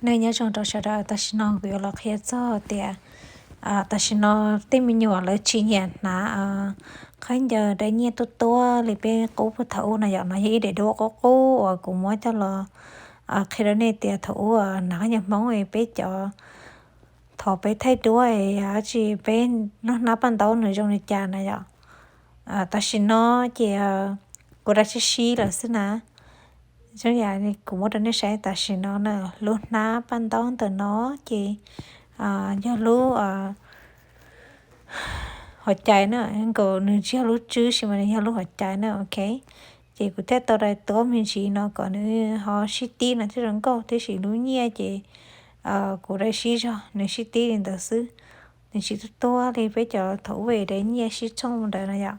Nej nyob zoo rau sawv daws, tam sim no kuv yuav los qhia txog tias tam sim no tej me nyuam lawv tsis nyiam hnav khaub ncaws dai nyiaj tuab tuab li peb qub puag thaum ub no yom. No yog ib daim duab qub qub uas kuv muab coj los qhia rau nej tias thaum ub hnav khaub ncaws Hmoob es peb cov, thaum peb thaij duab es tsis peb lub hnab paj ntaub nws zoo li cas na yom. Tam sim no ces kuv dai sib sib lawm xwb na. Zoo yam kuv muab rau nej saib tam sim no na, lub hnab paj ntaub ntawm no ces yog lub hauv cai na, nkaus nws tsis yog lub tswb sis mas nws yog lub hauv cai na, ok. Ces kuv thiaj tau dai tuab me ntsis no kom nws ho sib tib no thiaj zoo nkauj, tiam sis lub nyiaj ces kuv dai sib zog nws sib tib li ntawd xwb. Nws tsis tuab tuab li peb cov thaum ub dai nyiaj sib tshooj ntawd no yom.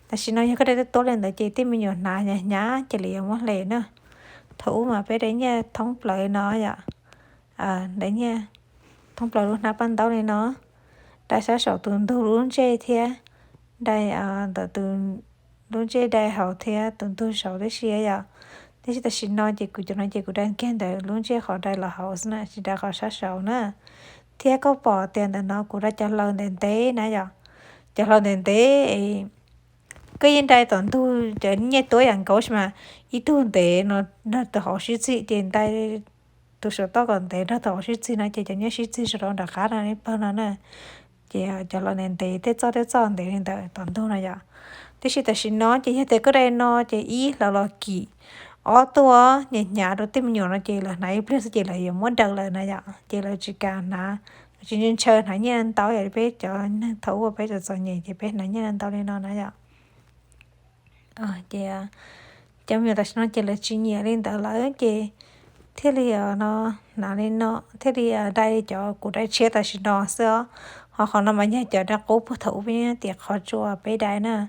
Tam sim no yog koj dai tuab tuab li ntawd ces tej me nyuam hnav hnyav hnyav ces lawv yuav muab hle na. Thaum ub mas peb dai nyiaj thoob plaws no yom. Dai nyiaj thoob plaws lub hnab paj ntaub li no, dai sab saum tus ntug lub ntsej thiab, dai ntawm tus lub ntsej dai hauv thiab tus ntug saud tib si yom. Tiam sis tam sim no ces kuv cov no ces kuv dai kiag ntawm lub ntsej qhov dai los hauv xwb na, tsis dai qhov sab saud na. Thiab koj pom tias ntawm no kuv dai cov laus ntev ntev na yom. Cov laus ntev ntev, koj yeej dai tom ntug cov nyiaj tuab yam nkaus sis mas ib tug ntev no nrog tus hauv sib txig ces dai tus saum toj kom ntev nrog tus hauv sib txig no ces cov nyiaj sib txig sawv rau nram qab no nej pawg no na. Ces cov laus ntev ntev tej txoj tej txoj ntev li ntawd tom ntug no yom. Tiam sis tam sim no ces yog tias koj dai no ces ib hlawv los kim, ob tuaj hnyav hnyav rau tej me nyuam no ces lawv hnav ib pliag xwb ces lawv yuav muab daws lawm na yom, ces lawv tsis kam hnav, lawv tsis ntshaw hnav nyiaj ntau yam li peb cov neeg thaum ub peb txom txom nyem ces peb hnav nyiaj ntau li no na yom. Ces cov me nyuam tam sim no ces lawv tsis nyiam li ntawd lawm ces thiaj li no hnav li no, thiaj li dai cov kuv dai tshiab tam sim no xwb os. Ho qhov no mas yog cov dai qub puag thaum ub peb tias qhov tsua peb dai na,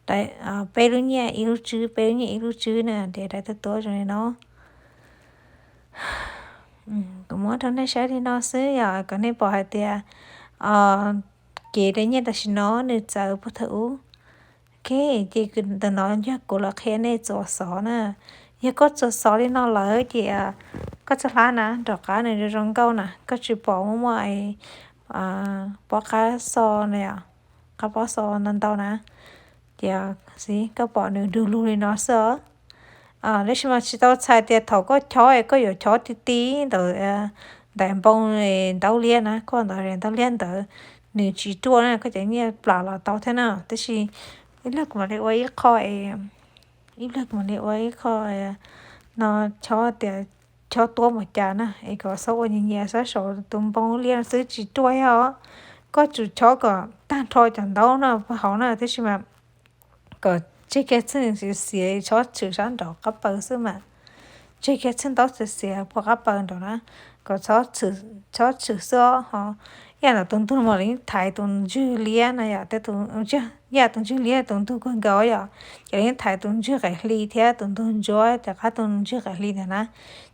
peb lub nyiaj ib lub tswb, peb lub nyiaj ib lub tswb na, ces dai tuab tuab zoo li no. Kuv muab rau nej saib li no xwb yom, kom nej pom hais tias kev dai nyiaj tam sim no nws txawv puag thaum ub. Ok, ces ntawm no yog kuv los qhia nej txuas xov na. Yog koj txuas xov li no lawm ces koj txoj hlab na nram qab nws zoo zoo nkauj na, koj tsis pom muaj muaj pob qab xo na, qab pob xo ntau ntau na. Ces koj pom nws du lug li no xwb os. Tab sis mas tsis tau txhais tias thaum koj chob es koj yuav chob ti ti ntawm daim npoo ntaub liab na, koj ntawd daim ntaub liab ntawd nws tsis ruaj na, koj cov nyiaj plam los tau thiab na. Tab sis ib pliag kuv mam li ua ib qho, ib pliag kuv mam li ua ib qho no chob tias chob tuab npaum cas na, es kom xob ua nyias nyias sab saud tus npoo liab xwb tsis ruaj thiab os. Koj tsum chob kom tag nrho cov ntaub no puag hauv na, tab sis mas kom tseg kiag txheej xiav xiav chob tshwm sab nraud qab paws xwb mas. Tseg kiag txheej ntaub xiav xiav puag qab paws nraud na, kom chob tshwm xwb os. Ho ib yam ntawm tus ntug no mas lawv yeej thaiv tus ntswg liab na yom, ib yam tus ntswg liab tus ntug kawg nkaus yom, ces lawv yeej thaiv tus ntswg qaim hli thiab tus ntug ntsuab rov qab tus ntswg qaim hli ntawd na.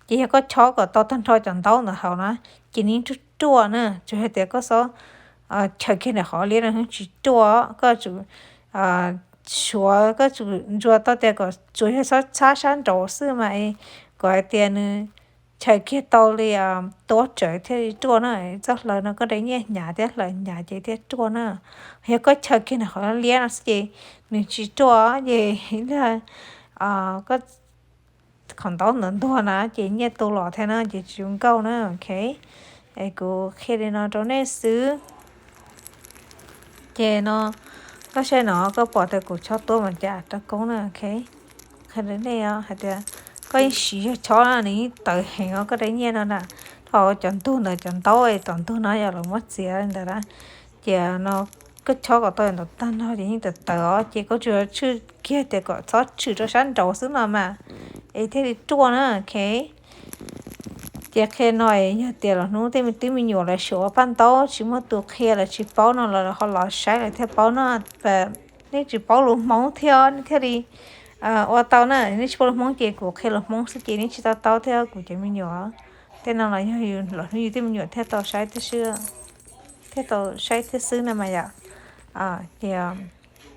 Ces yog koj chob kom tau tag nrho cov ntaub ntawd hauv na, ces nws ruaj ruaj na, tsuas yog tias koj xob chaw kiag ntawm qhov liab no tsis ruaj, koj tsum suav, koj tsum ntsuas tau tias kom tsuas yog txhob txhab sab nraud xwb mas, kom hais tias nws chaw kiag tau li tuab tsawv thiaj li ruaj na. Txoj hlawv no koj dai nyiaj hnyav thiab hlawv hnyav ces thiaj ruaj na. Yog koj chaw kiag ntawm qhov liab no xwb ces nws tsis ruaj ces ib pliag koj qhov ntaub ntawd ntuag na ces nyiaj tu los thiab na ces tsis zoo nkauj na, ok. Es kuv qhia li no rau nej xwb. Ces no, koj saib no koj pom tias kuv chob tuab npaum cas rau koob na, ok. Qhia rau nej os hais tias koj yeej siv yog chob na nws yeej tawv heev os koj dai nyiaj no na. Thaum cov ntug ntawd cov ntaub es tom ntug no yog lawv muab txiav li ntawd na. Ces no koj chob kom tau ntawd tag nrho ces yeej tawv tawv os, ces koj tsuas tshwj kiag tias kom txhob tshwm rau sab nraud xwb no mas, es thiaj li ruaj na, ok. Ces qhia no yog tias los hnub tej me tub me nyuam lawv xyuas ua paj ntaub tsis muaj tus qhia lawv tsis paub no los ho los saib lawv thiaj paub no. Nej tsis paub lus Hmoob thiab nej thiaj li ua tau na, nej tsis paub lus Hmoob ces kuv qhia lus Hmoob xwb ces nej tsis tau taub thiab kuv cov me nyuam. Tej no los yog los hnub yus tej me nyuam thiaj tau saib thiab xwb, thiaj tau saib thiab xwb na mas yom. Ces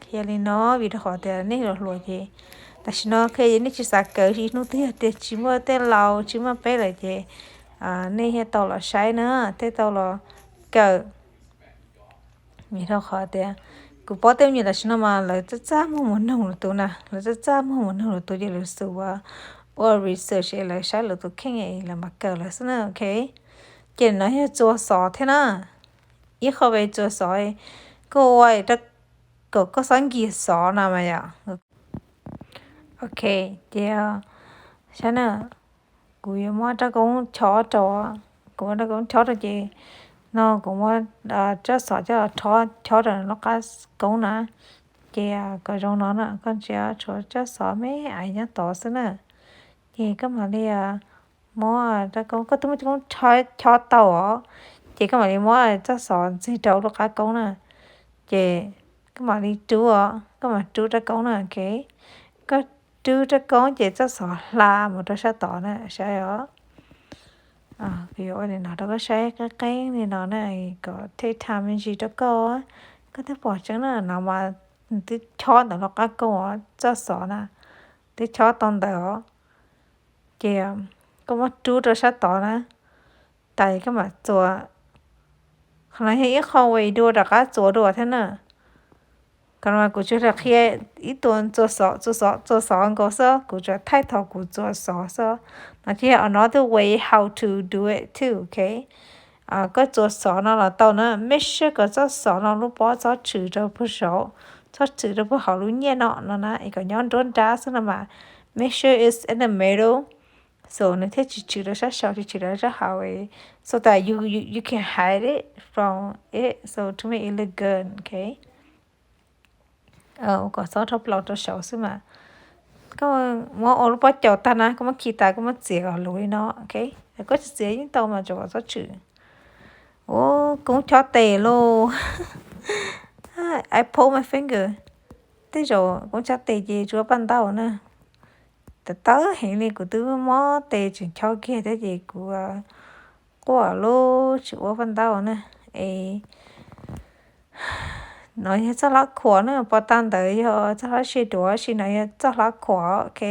qhia li no vim rau qhov tias nej los hluas ces tam sim no qhia nej tsis xav kawm, ib hnub twg yog tias tsis muaj tej laus tsis muaj peb lawm ces nej thiaj tau los saib na, thiaj tau los kawm. Vim rau qhov tias kuv paub tej me nyuam tam sim no mas lawv txaj txaj muag mus noog lwm tus na, lawv txaj txaj muag mus noog lwm tus ces lawv xub ua research es lawv saib lwm tus kheej es lawv mam kawm lawv xwb na, ok. Ces no yog txua xov thiab na, ib qho ve txua xov, koj ua kom koj xob nkig xov no mas yom. Ok, ces saib na, kuv yuav muab rab koob chob rau, kuv muab rab koob chob rau ces no kuv muab rab xov coj los chob rau lub qab koob na. Ces kom zoo no na, koj ntsia tshuav rab xov me aiv nyob tod xwb na. Ces koj mam li muab rab koob, koj twb muab rab koob chob tau os, ces koj mam li muab txoj xov ntxig rau lub qab koob na. Ces koj mam li rub os, koj mam rub rab koob na, ok. Koj rub rab koob ces txoj xov hla mus rau sab tod na, saib os. Kuv yuav ua li no rau koj saib qeeb qeeb li no na, kom take time me ntsis rau koj. Koj twb pom tseeb na, no mas twb chob ntawm lub qab koob os, txoj xov na, twb chob tau ntawd os. Ces koj muab rub rau sab tod na, tas koj mam txuas. Qhov no yog ib qho way dua rov qab txuas dua thiab na. Qhov no mas kuv tsuas qhia ib tug txua xov, txua xov, txua xov nkaus xwb, kuv tsuas thaij thaum kuv txua xov xwb. No thiaj yog another way how to do it too, ok. Koj txua xov no los tau na, make sure kom txoj xov no lub pob txhob tshwm rau puag saud, txhob tshwm rau puag hauv lub nyiaj no no na, es kom nyob nruab nrab xwb no mas. Make sure it's in the middle, so nws thiaj tsis tshwm rau sab saud, tsis tshwm rau sab hauv, so that you you you can hide it from it, so to make it look good, ok. Kom xob rho plaus rau saud xwb mas. Koj muab ua lub pob caus tag na, koj muab khi tas, koj muab txiav kom luv li no, ok. Koj tsis txiav yeej tau mas, tsuas kom xob tshwm. Ua koob chob tes lauj. I pull my finger. Tej zaum koob chob tes ces tsis ua paj ntaub na. Tawv tawv heev li, kuv twb muab tes tseem chob kiag thiab ces kuv quaj lub tsis ua paj ntaub na. Es no yog txoj hlab khuam na, pov tag ntawd yog txoj hlab sib duav, tab sis no yog txoj hlab khuam, ok.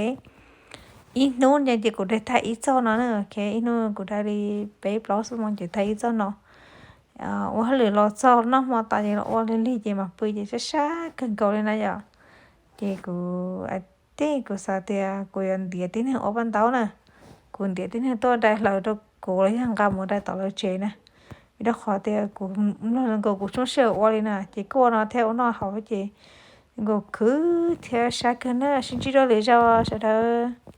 Ib hnub no ces kuv daig tag ib txoj no na, ok, ib hnub kuv daig li peb plaub xuab moos ces tag ib txoj no. Ua hauj lwm los txog noj hmo tas ces los ua lig lig ces mam pw ces sab sab kawg nkaus li na yom. Ces kuv tij kuv xav tias kuv yuav ntiav tib neeg ua paj ntaub na, kuv ntiav tib neeg tuaj daig hlaws rau kuv los yog nqa mus daig tom lawv tsev na. Vim rau qhov tias kuv mloog nkaus kuv tshoob sij hawm ua li na, ces kuj ua no thiab ua noj haus ces nkaus khwv thiab sab kawg na. Sib ntsib dua lwm zaus sawv daws.